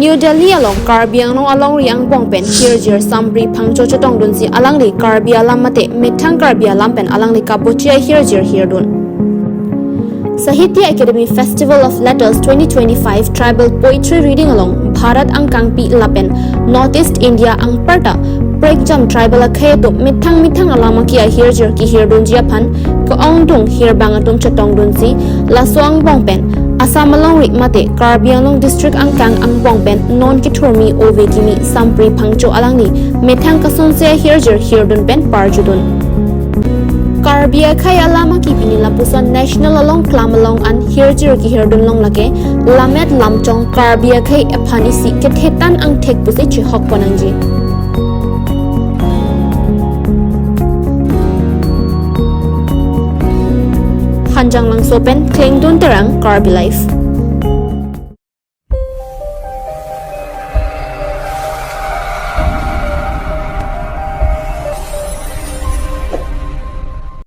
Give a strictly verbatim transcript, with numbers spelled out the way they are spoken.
New Delhi along Karbi Anglong alongri angbong pen hirjir Sampri Phangcho chetongdunsi alangli Karbi alam mate methang Karbi alam pen alangli kabochi ahirjir hirdun. Sahitya Akademi Festival of Letters twenty twenty-five Tribal Poetry Reading along Bharat angkangpi lapen North East India anparta prekjam tribal akhei atum methang methang alam aki ahirjir kihirdunji aphan ke-ongdung hirbang atum chetongdunsi laso angbong pen Assam alongri mate Karbi Anglong district angkang angbong pen non kethurmi ove kimi Sampri Phangcho alangli methang kasonse ahirjir hirdun pen parjudun. Karbi akhei alam aki pini lapuson national along klam along an hirjir kihirdun long lake lammet lamchong Karbi akhei aphan isi kethetan angthek pusi chihokpon nangji. Hanjanglangso pen Klengdun Terang, Karbi Live.